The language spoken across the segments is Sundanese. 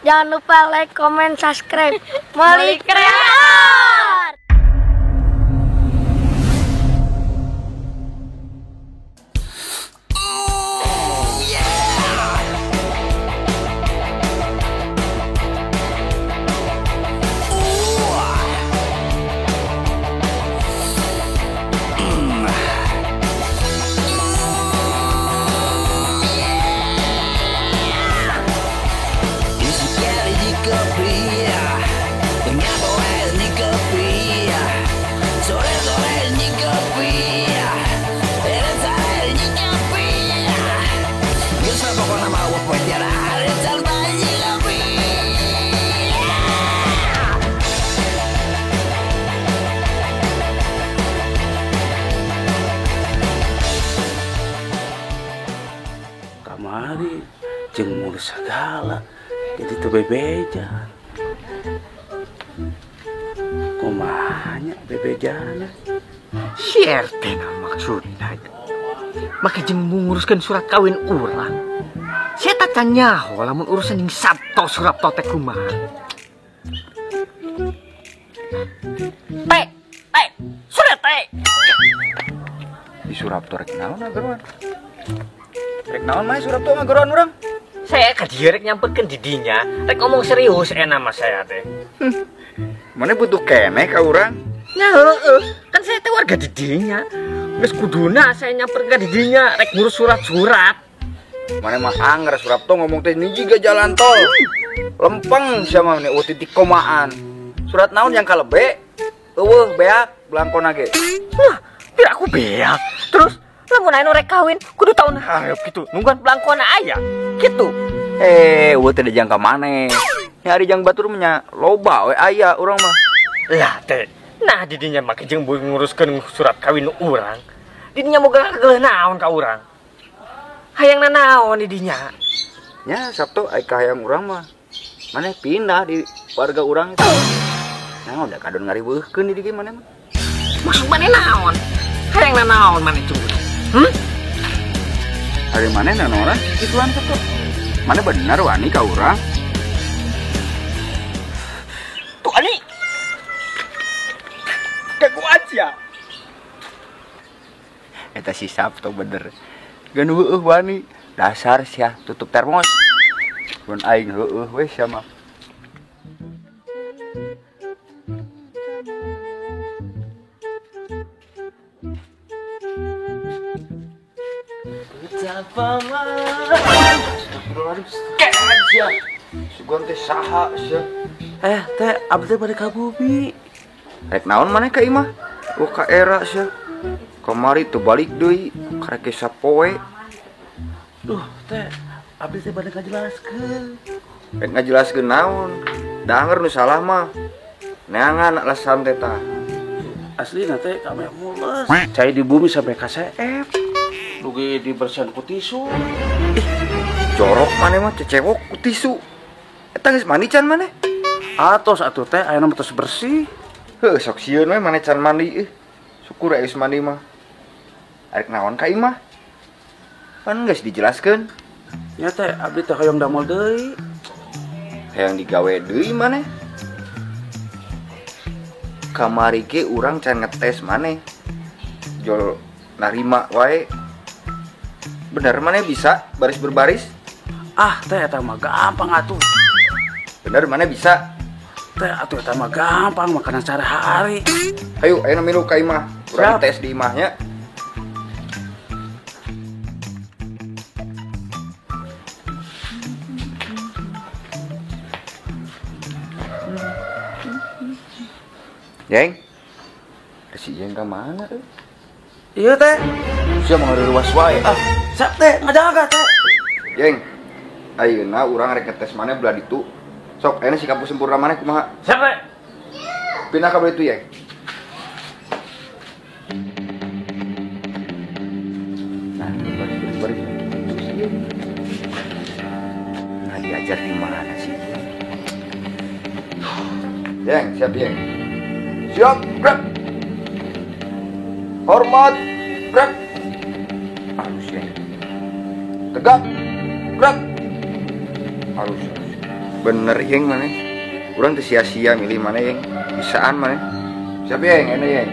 Jangan lupa like, comment, subscribe. Moli Kreator. Kamari jeung mulus segala jadi teu bebeja. Kumaha nya bebejana? Si RT na maksudna. Make jeung nguruskeun surat kawin urang. Sia teh nyaho lamun urusan jeung Sabto Surapto teh kumaha. Teh, teh, surat teh. Di Surapto rek naon ageruan? Rek naon mah Surapto ngageroan urang? Saya ka dieu rek nyamperkeun di dinya, rek ngomong serius enak mah saya teh. Mana butuh keneh ka urang? Nya heueuh, kan saya teh warga di dinya. Geus kuduna saya nyamperkeun ka di dinya rek ngurus surat-surat. Mana mah anger Surapto ngomong teh niji ga jalan tol. Lempeng sia mah eueuh titik komaan. Surat naon yang kalebe? Eueuh beak belangkona ge. Wah, pira aku beak. Terus lamun anu rek kawin kudu tahun hareup gitu, nungguan belangkona aya. Gitu. Eueuh teh jangka maneh. Nyari jang batur mah loba we aya urang mah. Lah teh, nah didinya make jeung nguruskeun surat kawin urang. Didinya boga kageuleuh naon ka urang? Hayang nanaon didinya? Nya Sabtu ai kahayang urang mah. Maneh pindah di warga urang itu. Nah, udah kadon ngariweuhkeun di dieu maneh mah. Maksud maneh naon? Hayang nanaon maneh cunggu? Hari maneh nanaonan kituan Sabtu. Maneh bener wani ka urang? Tuh ani. Ganggu aja. Eta si Sabtu bener. Gan heueuh wani, dasar sia tutup termos. Mun aing heueuh we sia mah. Betapa Astagfirullahaladzim, sia. Sugan teh saha sia? Teh abdi teh bade ka bumi. Rek naon maneh ka imah? Oh ka era sia. Kamari teu balik deui, karek sapoe. Duh, teh, abdi teh bade ngajelaskeun. Rek ngajelaskeun naon? Danger nu salah mah. Neangan alasan teh tah. Aslina teh kami mules. Cai di bumi sampai ka CF. Dugi dibersihan ku tisu. Ih, jorok maneh mah cecewok ku tisu. Eta geus mandi can maneh? Atos atuh teh ayeuna mah tos bersih. Heuh, sok sieun we maneh can mandi euy. Syukur geus mandi mah. Arek naon ka imah? Pan geus dijelaskeun. Nya teh abdi teh hoyong damel deui. Hayang digawe deui maneh. Kamari ge urang can ngetes maneh. Jol narima wae. Bener maneh bisa baris berbaris? Ah, teh eta mah gampang atuh. Bener maneh bisa? Teh atuh eta mah gampang makanan sehari-hari. Ayo, ayeuna milu ka imah. Urang tes di imahnya. Jeng, si Jeng ke mana? Iya teh. Sia mah ngariwas wae. Ah, siap teh, ngajaga teh. Jeng, ayeuna urang rek ngetes maneh belah ditu. Sok, ayeuna sikap sempurna maneh kumaha? Siap teh. Pindah ka belah ditu, Jeng. Nah, baris. Nah, diajar di mana sih? Jeng, siap Jeng. Siap, gerak. Hormat, gerak. Halus ya. Tegak, gerak. Halus, halus. Bener yeng maneh. Urang teu sia-sia milih maneh yeng. Bisaan maneh. Siap yeng, ene yeng.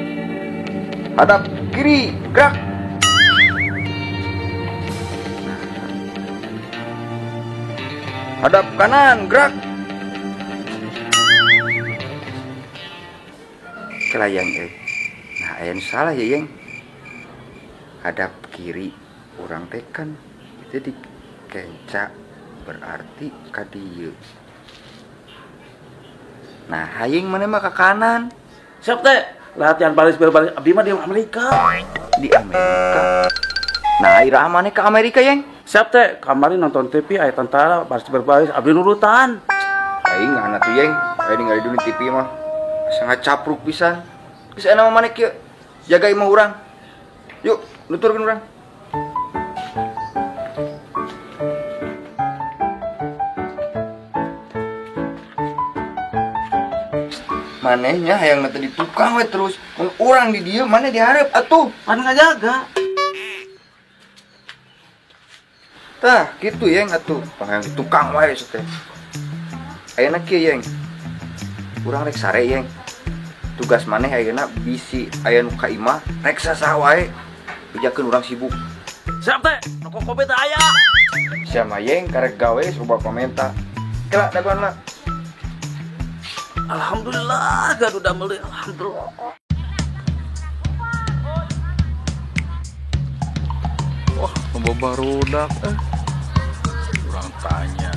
Hadap kiri, gerak. Hadap kanan, gerak. Kelayang euy. Nah, aya nu salah ya yeng. Hadap kiri urang teh kan itu di kenca berarti ka dieu. Nah, hayang maneh mah ka kanan. Siap teh. Latihan baris berbaris abdi mah di Amerika. Di Amerika. Nah, iraha maneh ka Amerika yeng? Siap teh, kamari nonton TV aya tentara baris berbaris abdi nurutan. Aing ngana tuh yeng, aya ningali di TV mah. Sangat capruk pisan. Geus aya nama maneh kieu. Jaga imah urang. Yuk, nuturkeun urang. Manehnya hayang teh di tukang we terus. Mun urang di dieu maneh dihareup atuh. Pan ngajaga. Tah, kitu yeng atuh. Pangayang di tukang wae teh. Ayeuna kieu yeng. Urang rek sare yeng. Tugas maneh ayeuna bisi aya nu ka imah rek sasaha wae. Bejakeun urang sibuk. Siap teh, nu kokobe teh aya. Sia mah yeng karek gawe loba pamenta. Kela dagoan lah. Alhamdulillah, gaduh damel deui, alhamdulillah. Wah, loba barudak eh. Urang tanya,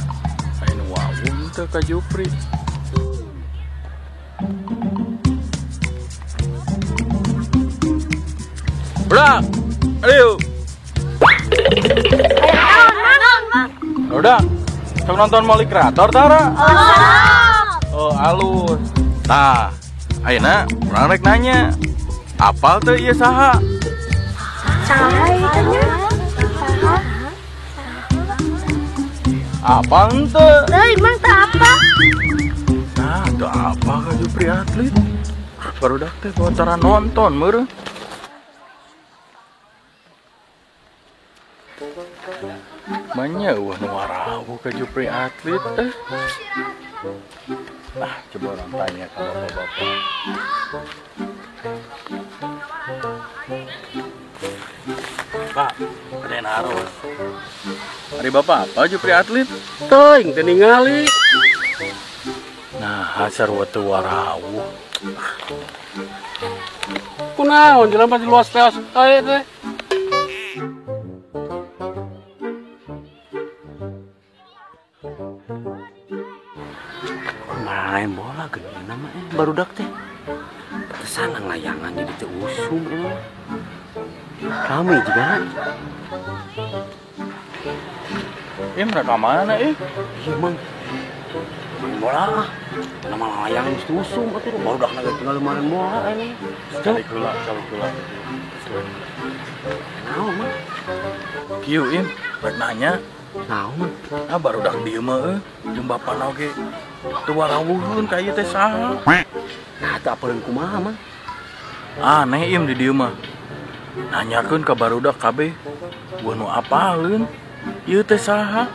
aya nu wawun teu ka Jupri? Budak, ayo. Budak, sok nonton Molly Kreator tara? Oh, alus. Tah, ayeuna urang rek nanya. Apal teu ieu saha? Saha ieu nya? Saha? Apal henteu? Teu, emang teu apa? Nah, teu apa ka Jupri atlet. Barudak teh cara nonton meureun. Manya eueuh nu warawuh ka Jupri atlet eh. Ah, coba orang tanya ke bapak-bapak. Pak, ada yang harus. Hari bapak apa Jupri atlet? Teuing teu ningali. Nah, sarua teu warawuh. Kunaon jelema di luas teos aya teh. Main bola gede nama barudak teh. Pantesan layangan jadi teu usum emang. Rame juga kan? Mereka mana eh? Iya mang. Main bola ah. Nama layangan mesti usum atuh barudak naga tinggal main bola ini. Cari gula, cari gula. Naon mang? Kieu im, rek nanya. Naon? Ah barudak dieu mah euy, jeung bapana oge. Teu warawuheun ka ieu teh saha? Nah, teu apaleun kumaha mah? Aneh im di dieu mah. Nanyakeun ka barudak kabeh, eueuh nu apaleun. Ieu teh saha?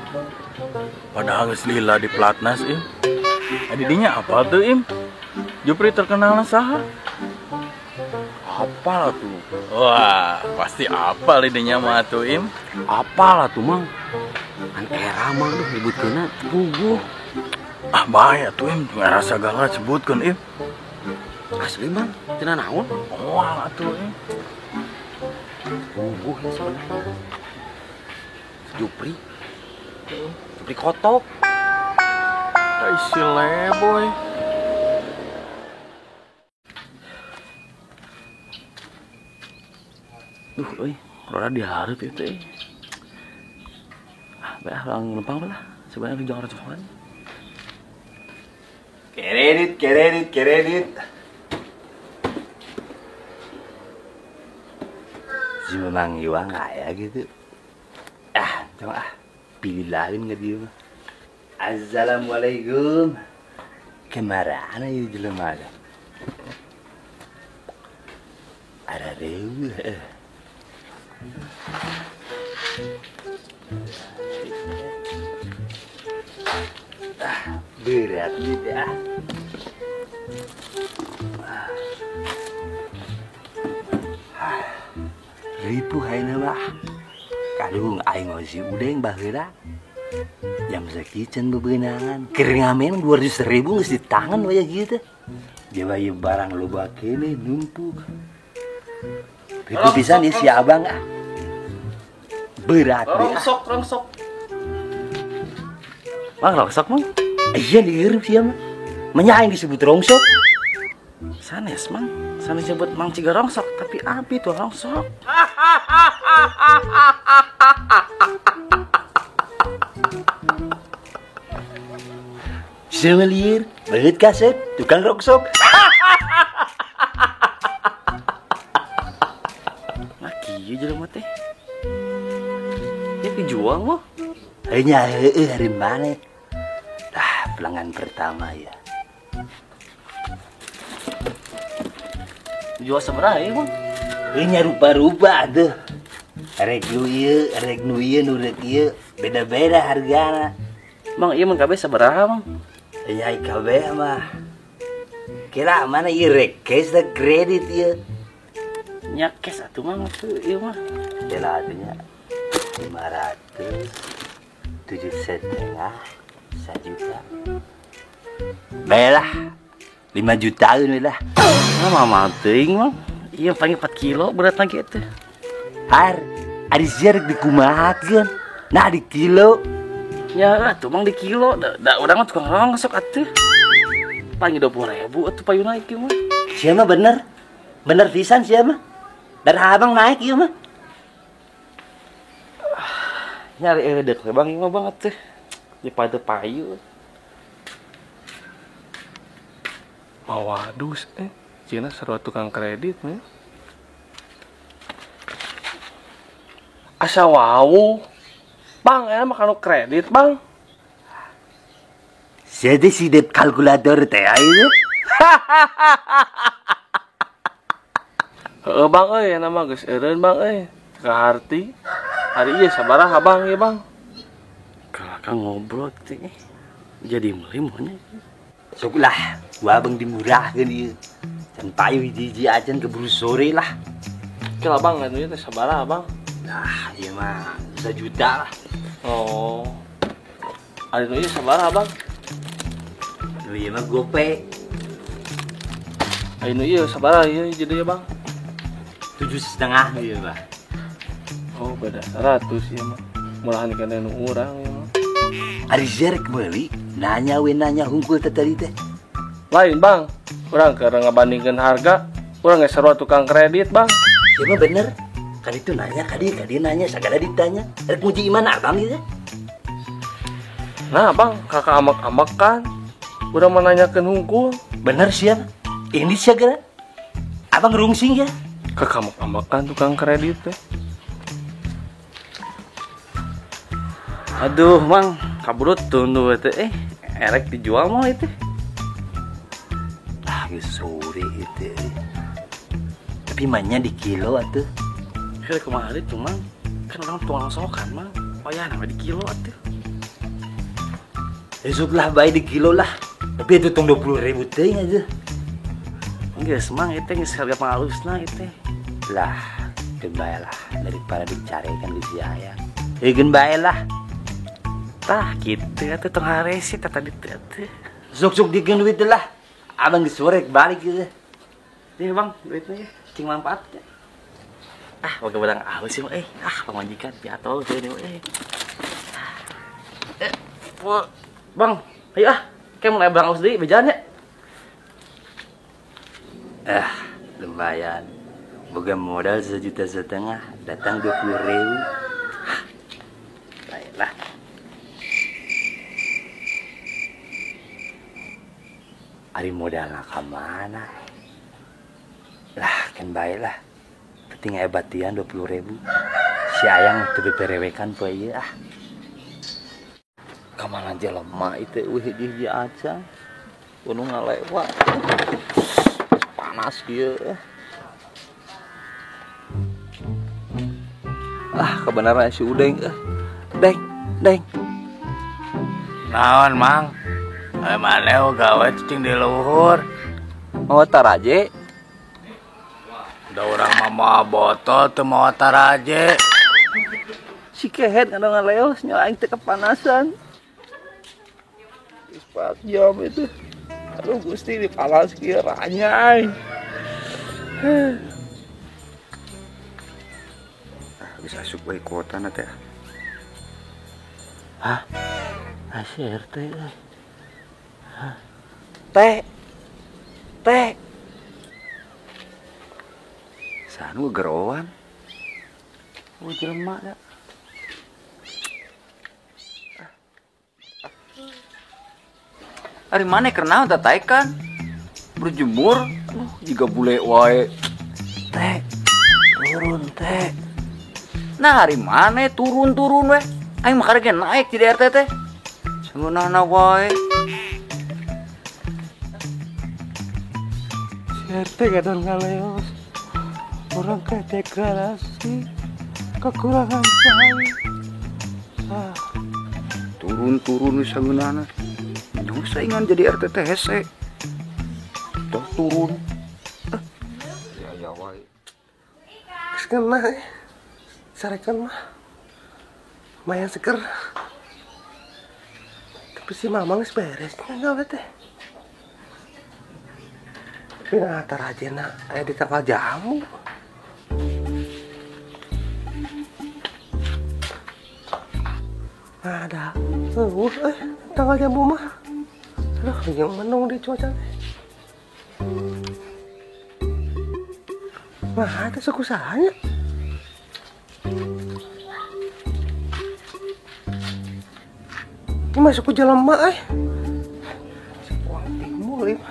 Padahal geus lila di pelatnas im. Adi dinya apal teu im? Jupri terkenalna saha? Apal atuh. Wah, pasti apal dinya mah atuh im. Apal atuh mang. Kan era mah duh nyebutkeunna puguh. Ah bae atuh im, era sagala sebutkeun im. Asli mang, teu naon? Moal atuh im. Puguh ya sebenarnya. Jupri. Jupri kotok. Tai si leboy. Duh euy, roda dihareup ieu teh. Ah, bae orang lempang lah. Sebenarnya jangan orang. Kredit, kredit, kredit. Si memang iwa nggak ya gitu. Ah, coba ah, pilih lain nggak dia mah. Assalamualaikum. Kemana ya jelema ada? Ada reuh. Berat gitu ah. Ripuh ayeuna mah. Kadung aing si Udeng baheula. Jam sakieu can bebeunangan. Keur ngamen 200.000 geus di tangan we kieu teh. Dia ieu barang loba keneh numpuk. Ripuh pisan ieu si abang ah. Berat deh. Rongsok, rongsok. Mang rongsok, Mang? Iya dihirup sih mah. Menya aing disebut rongsok. Sanes, Mang. Sanes nyebut Mang ciga rongsok, tapi abi tuh rongsok. Semelir, beut kaset, tukang rongsok. Nah, kieu jelema teh. Ya dijual mah. Nya heueuh hari mana? Lah, pelanggan pertama ya. Jual sabaraha ieu, Bang? Nya rupa-rupa atuh. Rek nu ieu, rek nu ieu, nu rek ieu, beda-beda hargana. Mang, ieu mun kabeh sabaraha, Mang? Nya kabeh mah. Kira mana ieu rek cash da kredit ieu? Nya cash atuh, Mang, atuh ieu mah. Kira atuh nya 500, 7,5, 1 juta. Baiklah, 5 jutaan lah. Nah, mama teuing, Mang. Iya paling 4 kilo berat lagi itu. Har, ari sia rek dikumahakeun. Nah di kilo. Ya atuh Mang di kilo. Da urang mah tukang rongsok atuh. Paling 20.000 atuh payuna ieu mah. Sia mah bener. Bener pisan sia mah. Darah abang naik ieu mah. Nyari edek we Bang ieu mah banget teh. Daripada payu. Mawadus Cina sarua tukang kredit nya. Asa wau. Bang, enak mah kanu kredit, Bang. Sia teh si dep kalkulator teh ieu. Heeh, Bang euy, enak mah geus eureun, Bang euy. Kaharti. Hari ieu sabaraha, Bang, ieu, Bang? Kalakang ngobrol teh. Jadi meuli mah nya. Sok lah, gua abang dimurahkeun ieu. Can payu hiji-hiji acan keburu sore lah. Kela Bang, anu ieu teh sabaraha, Bang? Nah, ieu mah 1 juta lah. Oh. Ari nu ieu sabaraha, Bang? Nu ieu mah gope. Ari nu ieu sabaraha ieu jadi ya, Bang? 7,5 ieu mah. Oh, beda 100 ieu mah. Murahan kana nu urang ieu mah. Ari sia rek meuli, nanya we nanya hungkul teh tadi teh. Lain, Bang. Urang keur ngabandingkeun harga, urang geus sarua tukang kredit, Bang. Sia mah bener. Kali itu nanya, kali nanya, segala ditanya. Rek muji iman abang gitu. Nah, Bang, kakak amak-amakan. Urang mah nanyakeun hungkul. Bener sia. Ini sia geura. Abang rungsing ya. Kakak amak-amakan tukang kredit teh. Aduh, Mang, kaburut tunduh teh. Erek dijual mah itu. Ah, geus sore itu. Tapi mainnya di kilo atuh. Heuh, kumaha deui tuh, Mang? Kan urang tuang sokan, Mang. Oh ya, nama di kilo atuh. Esok lah bae di kilo lah. Tapi itu tong 20.000 teuing aja. Geus, Mang, itu geus harga pangalusna itu. Lah, geun bae lah daripada dicarekan ku si aya. Geun bae lah. Tah gitu atuh tong haresi tah tadi teh atuh. Sok-sok dikeun duit lah. Abang geus sore balik gitu. Nih, Bang, duitnya ya. Cing manfaat ya. Ah, boga barang alus sih mah euy. Ah, pamajikan jatuh teh euy. Bang, ayo ah. Kayak mun aya barang alus deui bejaan nya. Ah, lumayan. Boga modal 1,5 juta, datang 20.000. Baiklah. Ari modalna ka mana? Lah, kan baiklah. Penting aya batian 20.000. Si ayang teu beberewekan poe ieu ah. Kamana jelema ieu teh eueuh hiji-hiji acan. Kudu ngalewat. Panas kieu. Ah, kebenaran si Udeng. Deng, deng. Naon, Mang? Mana gawe cicing di luhur. Mawa taraje. Da urang mah mawa botol teu mawa taraje. Si kehet ngadon ngaleos nya aing teh kepanasan. Geus 4 jam itu. Aduh Gusti dipalas kieu ranyai. Ah, geus asup we kuotana teh. Hah? Si RT euy. Teh. Teh. Sanu geroan. Oh jelema da. Ari maneh keur naon tataekan? Berjemur, aduh jiga bule wae. Teh. Turun teh. Nah ari maneh turun-turun weh. Aing mah karek naik jadi RT teh. Sangeunahna wae. Si RT gadon ngaleos. Orang ke degradasi kekurangan cahaya. Ah. Turun-turun sangeunahna. Nyong saingan jadi RT teh hese. Toh turun. Ya ya wae. Geus kena sarekan mah. Lumayan seger. Tapi si Mamang geus beres nya gawe teh. Tapi nah tarajena aya di tangkal jamu. Nah, ada. Tangkal jambu mah. Aduh, yang menung di cuaca teh. Nah, itu suku sahanya. Ini masuk ke jalan mak, eh. Uang timbul, ini.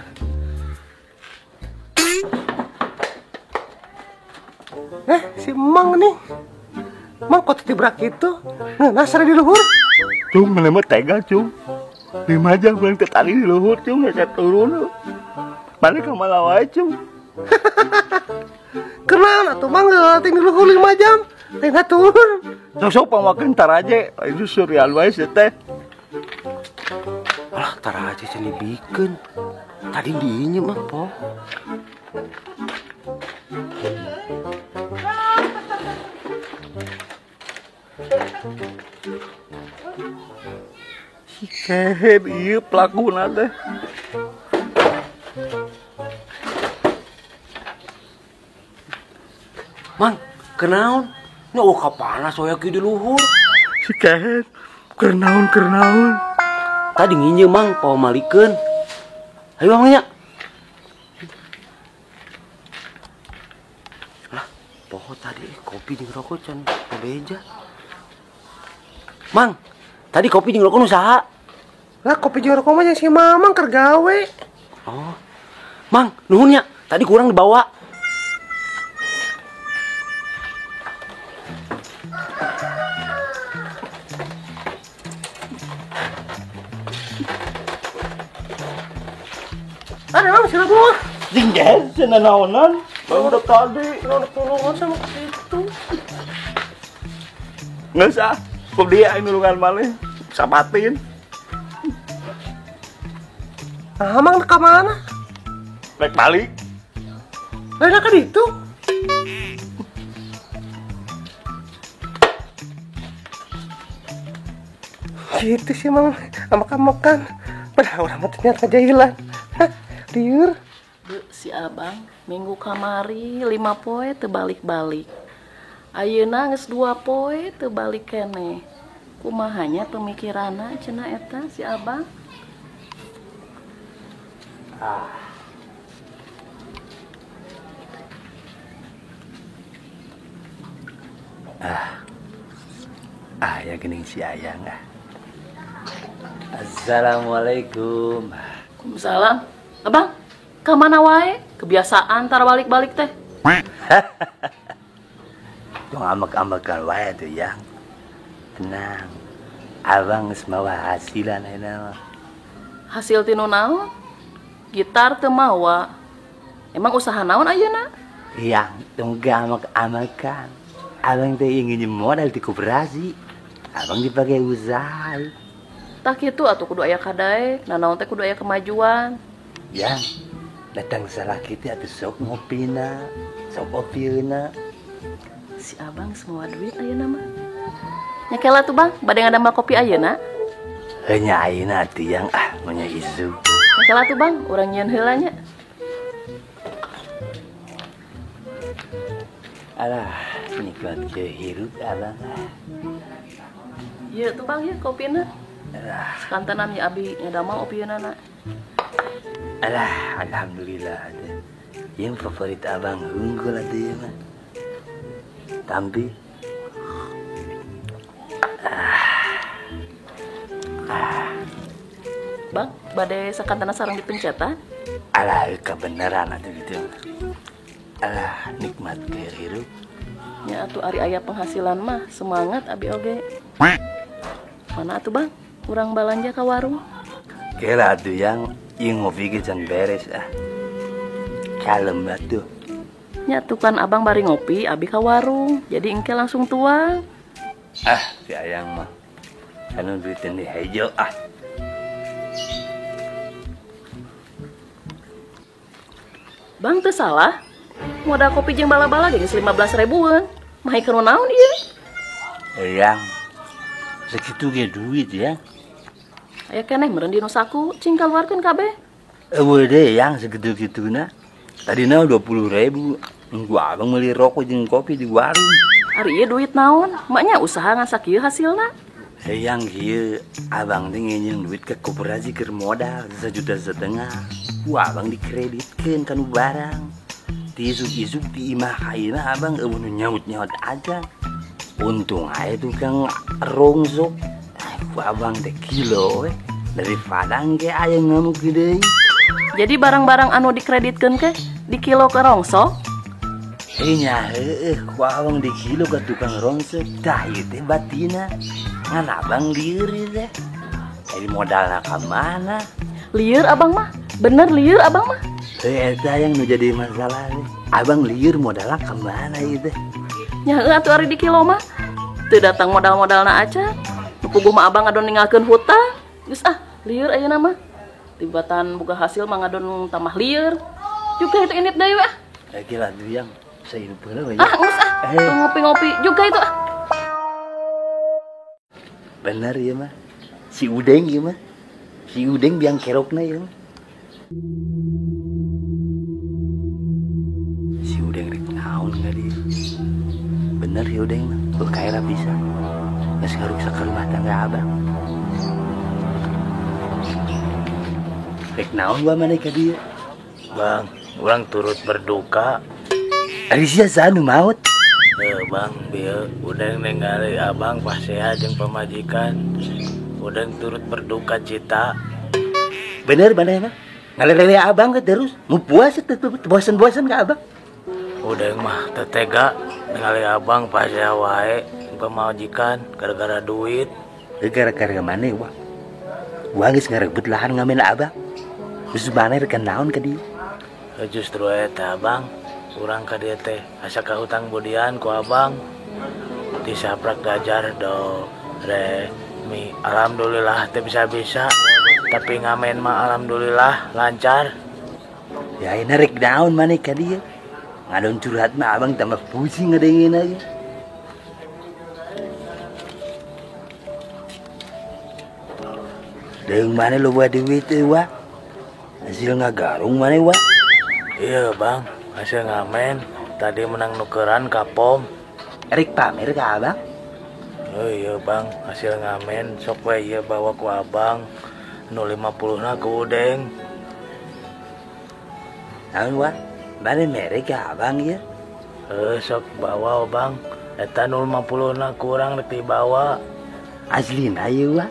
Si Mang nih. Mang kok tibrak itu? Nah, nasar di luhur. Cung, mana mah tega, Cung. 5 jam kurang tetali di luhur, Cung, nggak turun. Mana ka malah wae, Cung. Kenal atuh Mang ngeuting di luhur 5 jam. Teh turun. Sok-sok pamakeun taraje, itu surian wae sih teh. Alah, taraje can dibikeun. Tadi diinjem mah, po. Si kehed ieu pelakuna teh. Mang, kenaon? Nya eueuh kapanas we kieu di luhur. Si kehed, kernaon kernaon. Tadi nginjem Mang, pamalikeun. Ayo Mang nya. Lah, poho tadi kopi jeung rokok can bebeja. Mang, tadi kopi jeung rokok nu saha? Lah kopi jeung rokok mah jeung si Mamang keur gawe. Oh. Mang, nuhun nya. Tadi kurang dibawa. Ada Mang sila gua. Jengges cenah naonan. Baru udah tadi naon tulungan sama itu. Geus ah. Kok dia aing nulungan malih sapatin. Nah, Mang ka mana? Rek balik. Lain ka ditu. Gitu sih Mang, amak-amakan. Padahal urang mah ternyata jahilan. Hah, liur. Si abang minggu kamari 5 poe teu balik-balik. Ayeuna geus 2 poe teu balik keneh. Kumahanya pemikiranna cenah eta si abang? Ah, ya geuning si Ayang ah. Assalamualaikum. Waalaikumsalam. Abang, ka mana wae? Kebiasaan tar balik-balik teh. Tong ambek-ambekan wae tuh yang. Tenang. Abang geus mawa hasilan ayeuna mah. Hasil tinu naon? Gitar teu mawa. Emang usaha naon ayeuna? Yang tong ambek-ambekan. Abang teh ingin modal di koperasi. Abang dipakai usaha. Tah kitu atuh kudu aya kadaek, nanaon teh kudu aya kemajuan. Yang datang salaki teh atuh sok ngopina, sok opieuna. Si abang semua duit ayeuna mah. Nya kela tuh bang, bade ngadamel kopi ayeuna. Heuh nya ayeuna atuh yang ah nya isu. Nya kela tuh bang, urang nyieun heula nya. Alah, nikmat ke hirup abang. Ieu tuh bang ya kopina. Alah, sakantenan ya abi ngadamel opieuna na. Alah, alhamdulillah. Yang favorit abang unggul atuh ieu mah. Tampi. Bang, bade sakantenan sareng dipencetan? Alah, kebenaran atuh gitu. Alah, nikmat ke hirup. Ya atuh ari aya penghasilan mah semangat abi oge. Mana atuh bang? Urang balanja ka warung. Kela atuh yang ieu ngopi ge can beres ah. Kalem atuh. Nya tuh kan abang bari ngopi, abi ka warung. Jadi engke langsung tuang. Ah, si ayang mah. Anu duitna di hejo ah. Bang teu salah. Modal kopi jeung bala-bala ge geus 15 ribuan. Mah keur naon ieu? Eyang. Sakitu ge duit ya. Aya keneh meureun di nu saku, cing kaluarkeun kabeh. Eueuh deui yang segitu-gituna. Tadina 20.000. Gua abang meuli rokok jeung kopi di warung. Ari ieu duit naon? Maknya usaha ngan sakieu hasilna. Eyang kieu abang teh nginjeum duit ke koperasi keur modal 1,5 juta. Gua abang dikreditkeun kanu barang. Isuk-isuk di imah kaina abang eueuh nu nyaut-nyaut aja. Untung aja tukang rongsok. Ku abang teh kilo we. Dari Padang ge aya ngamuk deui. Jadi barang-barang anu dikreditkeun ke di kilo ke rongsok? Nya heueuh ku abang di kilo ke tukang rongsok. Tah ieu teh batina. Ngan abang lieur ieu teh. Jadi modalna ka mana? Lieur abang mah. Bener lieur abang mah. Eta yang nu jadi masalah nih. Abang lieur modalna ka mana ieu teh? Nya heueuh atuh ari di kilo mah. Teu datang modal-modalna aja. Nu puguh mah abang ngadon ninggalkeun hutang. Geus ah, lieur ayeuna mah. Tibatan boga hasil mah ngadon tambah lieur. Juga itu init deui we ah. Gila tuh yang saya hidup heula we. Ah, geus ah. Ngopi-ngopi juga itu ah. Bener ieu mah. Si Udeng ieu mah. Si Udeng biang kerokna ieu mah. Si Udeng rek naon ka dieu. Bener ya Udeng mah, beuh bisa. Geus ngaruksak ka rumah tangga abang. Rek naon gua maneh ka dieu? Bang, urang turut berduka. Ari sia saha nu maot? Heuh bang, bieu Udeng ningali abang pasea jeung pamajikan. Udeng turut berduka cita. Bener maneh mah. Ngalelele abang ke terus. Mau puas teu bosan-bosan ka abang. Udeng mah teu tega ningali abang pasea wae pamajikan gara-gara duit. Gara-gara maneh wah. Gua geus ngarebut lahan ngamen abang. Geus maneh rek naon ka dieu? Justru eta abang, urang ka dieu teh asa ka hutang budian ku abang. Disaprak gajar do re mi. Alhamdulillah teh bisa-bisa. Tapi ngamen mah alhamdulillah lancar. Ya ini rek naon maneh ka dieu? Ngadon curhat mah abang tambah pusing ngadengin aja. Deung maneh loba duit euy wa. Hasil ngagarung maneh wa. Iya bang, hasil ngamen. Tadi menang nukeran ka pom. Rek pamer ka abang? Oh iya bang, hasil ngamen sok we ieu bawa ku abang. Nu 50 na ku Udeng. Naon wa? Maneh mere ka abang ieu? Sok bawa bang. Eta nu 50 na kurang rek dibawa. Aslina ieu wa.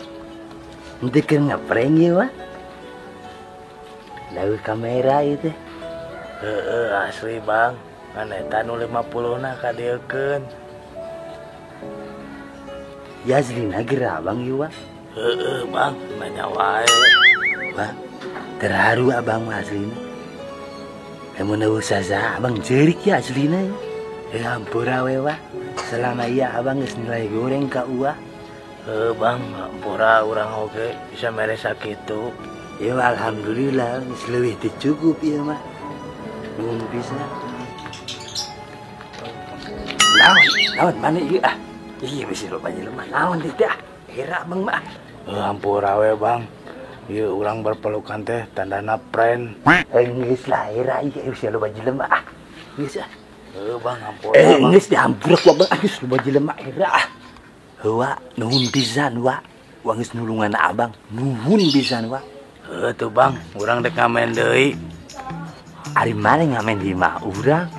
Henteu keur ngeprank ieu wa. Lalu kamera ieu teh. Heeh asli bang. Ngan eta nu 50 na kadieukeun. Ya aslina geura abang ieu wa. Heeh bang, nanya wae. Wah, terharu abang mah aslina. Lamun eueuh saha abang jeurik ya aslina. Ya ampura we wah. Selama ieu abang geus nilai goreng ka uah. Heuh Bang, hampura urang oge bisa mere sakitu. Ya alhamdulillah geus leuwih teu cukup ieu mah. Nuhun pisan. Naon, naon mana ieu ah? Iya bisi loba jelema naon teh ah? Era Bang mah. Heuh hampura we Bang. Ieu urang berpelukan teh tandana friend. Geus lah era ieu bisi loba jelema ah. Geus ah. Heuh Bang hampura. Geus dihampura ku Abang geus loba jelema era ah. Heuh wa, nuhun pisan wa. Wa geus nulungan Abang, nuhun pisan wa. Heuh tuh Bang, urang dek ngamen deui. Ari mana ngamen di imah urang?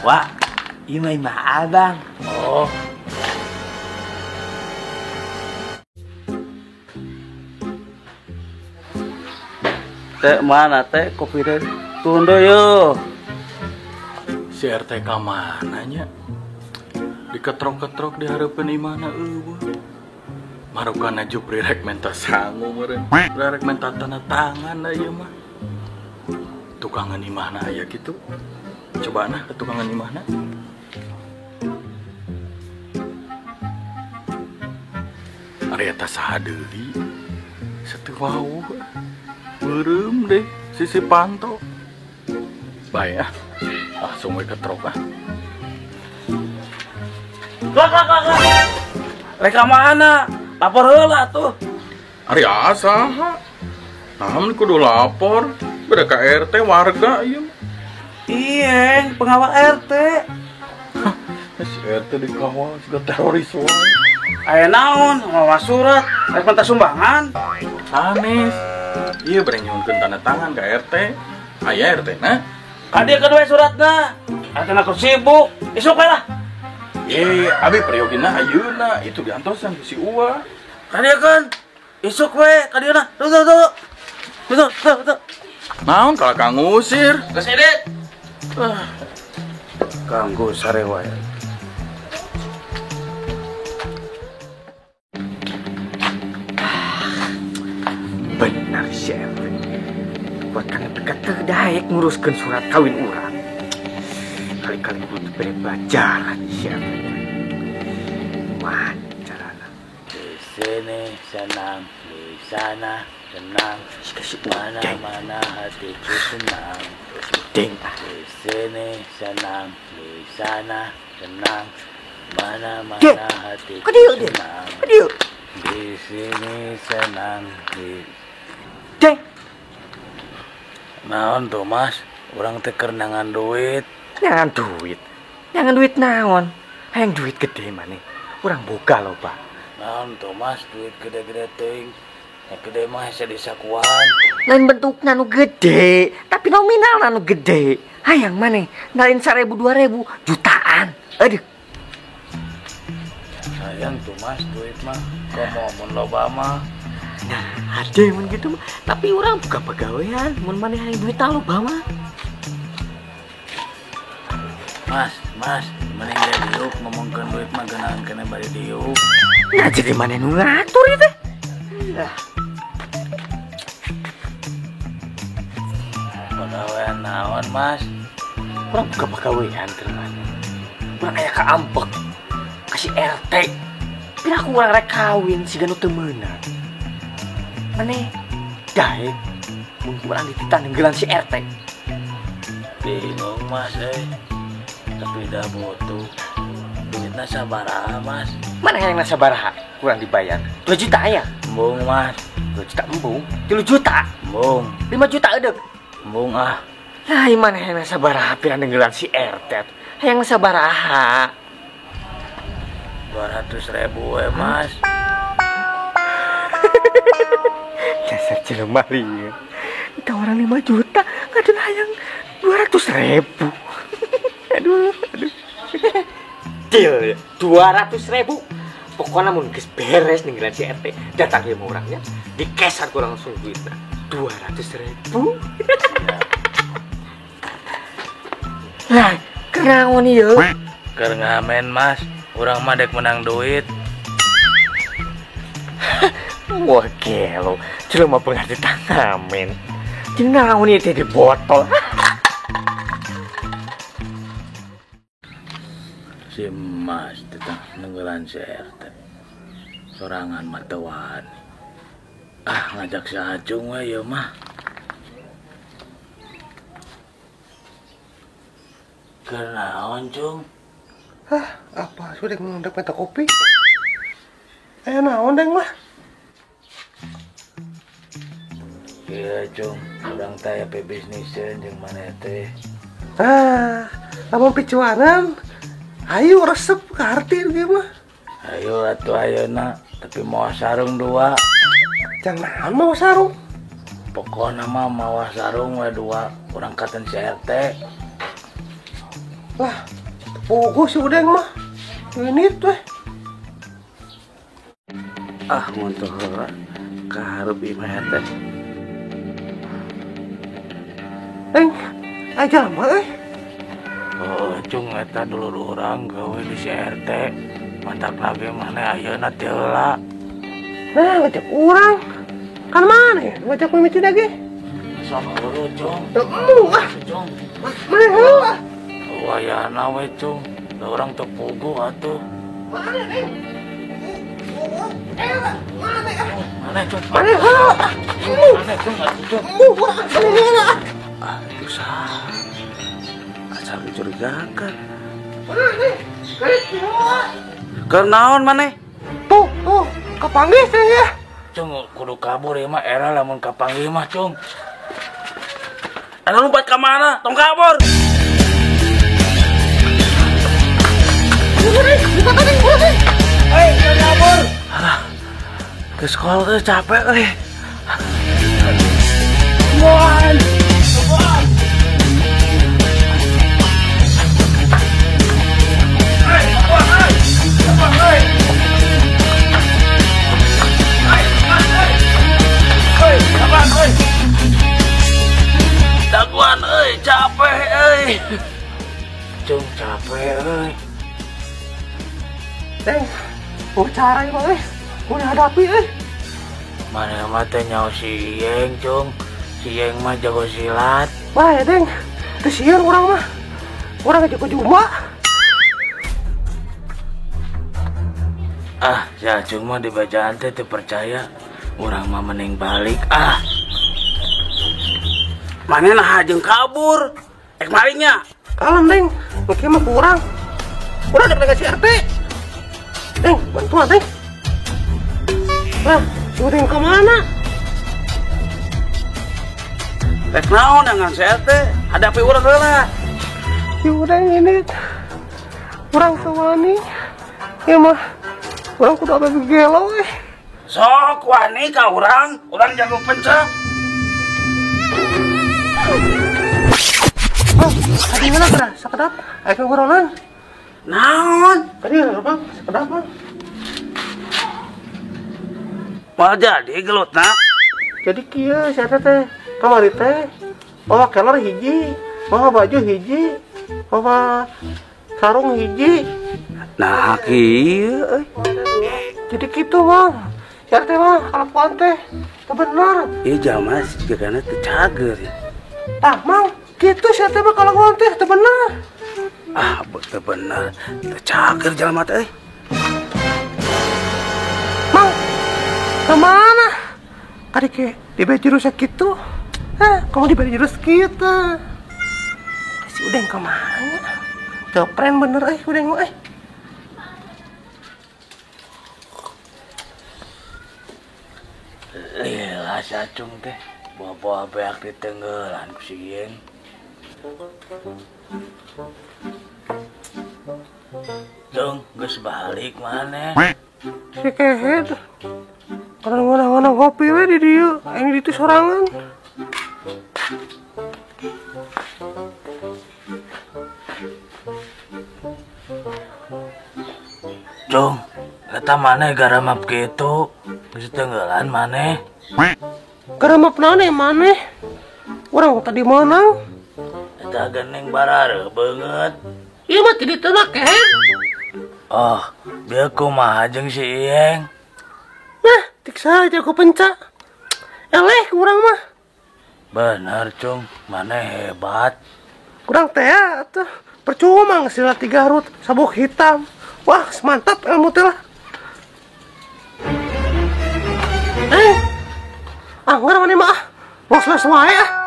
Wah, ieu mah imah Abang. Oh. Teh mana teh kopi teh? Tunda yo. Si RT ka mana nya? Diketrok-ketrok di hareupeun imahna eueuh. Marukana Jupri rek menta sangu meureun. Rek menta tanda tangan da ieu mah. Tukangan imahna aya kitu. Coba nah ke tukangan imahna. Ari eta saha deui? Sateu wawuh. Beureum deh sisi panto. Bae ah. Langsung we ketrok ah. Lak lak lak lak. Rek ka mana? Lapor heula tuh. Ari saha? Naon kudu lapor? Beda ka RT warga ieu. Iya, pengawal RT. Hah, si RT dikawal siga teroris wae. Aya naon? Mawa surat, rek minta sumbangan. Sanes. Ieu bere nyuhunkeun tanda tangan ka RT. Aya RT na. Ka dieu kedua suratna. RT na keur sibuk. Isuk we lah. Ye, abi prayogina ayeuna itu diantosan ku si Uwa. Ka dieu kan. Isuk we ka dieu na. Tuh tuh tuh. Tuh tuh tuh. Naon kalah kang ngusir. Geus edit. Ah. Ganggu sarewa ya. Benar si RT. Buat kang dekat teu daek nguruskeun surat kawin urang. Kali-kali kudu bere pelajaran si RT. Kumaha carana? Di sini senang, di sana senang, mana-mana hatiku senang. Deng. Di sini senang, di sana senang, mana-mana hatiku senang. Di sini senang, di Deng. Naon tuh Mas? Urang teh keur nangan duit. Nangan duit. Nangan duit naon? Hayang duit gede maneh. Urang boga loba. Naon tuh Mas, duit gede-gede teuing. Yang gede mah hese disakuan. Lain bentukna nu gede, tapi nominalna nu gede. Hayang maneh lain 1000 2000 jutaan. Aduh. Hayang tuh Mas duit mah. Komo mun loba mah. Nah, ada mun gitu mah. Tapi urang buka pegawaian, mun maneh hayang duit loba mah. Mas, Mas, mending dia diuk ngomongkeun duit mah geunahan keneh bari diuk. Nah, jadi maneh nu ngatur ieu teh. Lah. Pegawaian naon, Mas? Urang buka pegawaian keur maneh. Urang aya kaambek ka si RT. Pira aku urang rek kawin siga nu teu meunang. Maneh daek mun urang dititah nenggelan si RT. Bingung, Mas euy. Tapi dah butuh duitna sabaraha, Mas? Mana yang sabaraha? Kurang dibayar 2 juta ya? Embung, Mas. 2 juta embung? 3 juta? Embung. 5 juta edek? Embung ah. Lah, mana yang sabaraha pira nenggelan si RT? Hayang sabaraha? 200.000 we, Mas. Dasar jelema lieu. Ditawaran 5 juta, ngadon hayang 200.000. Aduh, aduh. Deal ya, 200.000. Pokoknya mun geus beres ninggalan si RT, datang ke orangnya, dikesan kurang langsung duitna. 200.000. Lah, kenaon ieu? Keur ngamen, Mas. Urang mah dek menang duit. Wah, gelo. Jelema pengerti tangamen. Jeung naon ieu teh di botol. Si Mas tetang nenggelan si RT. Sorangan mah teu wani. Ah, ngajak si Acung we ieu mah. Keur naon, Cung? Hah, apa sudah ngundang minta kopi? Ayo naon deng lah. Iya, Cung. Urang teh aya bisniseun jeung maneh teh. Ah, lamun picuanan, ayo resep ke arti ge mah. Ayo atuh ayeuna, tapi mawa sarung dua. Jangan naon mawa sarung. Pokona mah mawa sarung we dua, urang katen si RT. Lah, puguh si Udeng mah. Ini tuh. Ah, ngontoh heula ka hareup imah teh. Eng, aja lama euy. Oh, Cung eta dulur urang gawe di si RT. Mantak lagi maneh ayeuna teh heula. Nah, ngajak urang. Kan maneh ngajak mimiti lagi. Sok heureut, Cung. Teu ah, Cung. Maneh heula. Wayana we, Cung. Da urang teu puguh atuh. Maneh, Neng? Maneh ah. Maneh, Cung. Maneh heula. Maneh, Cung, atuh, Cung. Maneh heula. Ah, itu sah. Asal mencurigakan. Maneh, heula. Keur naon maneh? Tuh, tuh, kapanggih teh ya. Cung, kudu kabur ieu mah era lamun kapanggih mah, Cung. Anu lompat ka mana? Tong kabur. Hei, kabur. Alah, ke sekolah tuh capek euy. Muan. Daguan euy, capek euy. Cung capek euy. Deng, oh cara ieu mah euy, kudu dihadapi euy. Maneh mah teh nyaho si Yeng, Cung. Si Yeng mah jago silat. Wah, ya Deng, teu sieun urang mah. Urang jago juma. Ah, si Acung mah dibacaan teh teu percaya. Urang mah mending balik ah. Maneh nah jeung kabur. Ek malingnya. Kalem, Deng. Engke mah kurang. Urang dek si RT. Deng, bantuan, Deng. Lah, Udeng ke mana? Rek naon dengan si RT? Hadapi urang heula. Si Udeng ini urang teu wani. Ieu mah urang kudu abe gelo euy. Sok wani ka urang, urang jago pencak. Oh, tadi mana geura? Sakedap, aya ngobrolan. Naon? Tadi apa? Sakedap mah. Moal jadi gelutna. Jadi kieu si eta teh kamari teh bawa kelor hiji, bawa baju hiji, bawa sarung hiji. Nah, kieu euy. Jadi kitu, Bang. Si eta teh mah kalakuan teh teu bener. Ieu jalma jigana teu cager. Tah, Mang, kitu si eta mah kalakuan teh teu bener. Ah, teu bener, teu cager jalma teh euy. Mang, kemana? Tadi ke diberi jurus gitu. Hah, kamu diberi jurus gitu. Si Udeng kemana? Kepren bener Udeng mah. Lila si Acung teh bawa-bawa beak di tenggelan ku si Yeng. Cung, geus balik maneh. Si kehed. Karena ngono-ngono ngopi we di dieu, aing di ditu sorangan. Cung, eta maneh garamap kitu, geus tenggelan maneh. Garamap naon maneh? Urang tadi meunang. Eta geuning barareuh beungeut. Ieu mah ti ditu na kehed. Oh, bieu kumaha jeung si Iyeng? Nah, tik saja aku pencak. Eleh kurang mah. Bener, Cung. Maneh hebat. Kurang teh atuh. Percuma geus lila ti Garut, sabuk hitam. Wah, mantap ilmu teh lah. Anggar mana mah ah. Los-los wae ah.